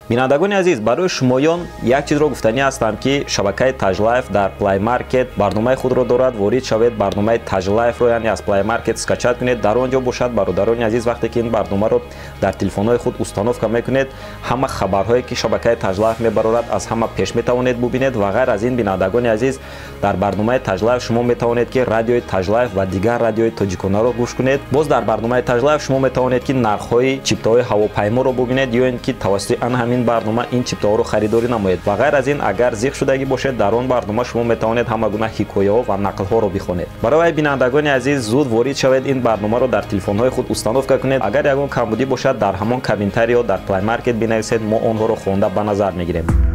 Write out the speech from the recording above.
Бинандагони азиз, барои шумоён як чизро гуфтанӣ ҳастам, ки шабакаи Таҷлайф дар Play Market барномаи худро дорад. Ворид шавед, барномаи Таҷлайфро, яъне аз Play Market скачать кунед. Дар он ҷо бошад, бародарони азиз, вақте ки ин барномаро дар телефонҳои худ установка мекунед, ҳама хабарҳое, ки шабакаи Таҷлайф мебарорад, аз ҳама пеш метавонед бубинед. Ва ғайр аз ин, бинандагони азиз, дар барномаи Таҷлайф шумо метавонед, ки радиои Таҷлайф ва дигар радиои тоҷиконаро гӯш кунед. Боз дар барномаи Таҷлайф шумо метавонед, ки нархҳои чиптаҳои ҳавопайморо бубинед ё ин ки тавассути ан ҳамин барнома ин чиптаҳоро харидорӣ намоед. Ва ғайр аз ин, агар зиқ шудагӣ бошед, дар он барнома шумо метавонед ҳама гуна ҳикояҳо ва нақлҳоро бихонед. Барои бинандагони азиз, зуд ворид шавед, ин барномаро дар телефонҳои худ установка кунед. Агар ягон камбудӣ бошад, дар ҳамон комментариё дар Play Market бинависед, мо онҳоро хонда ба назар мегирем.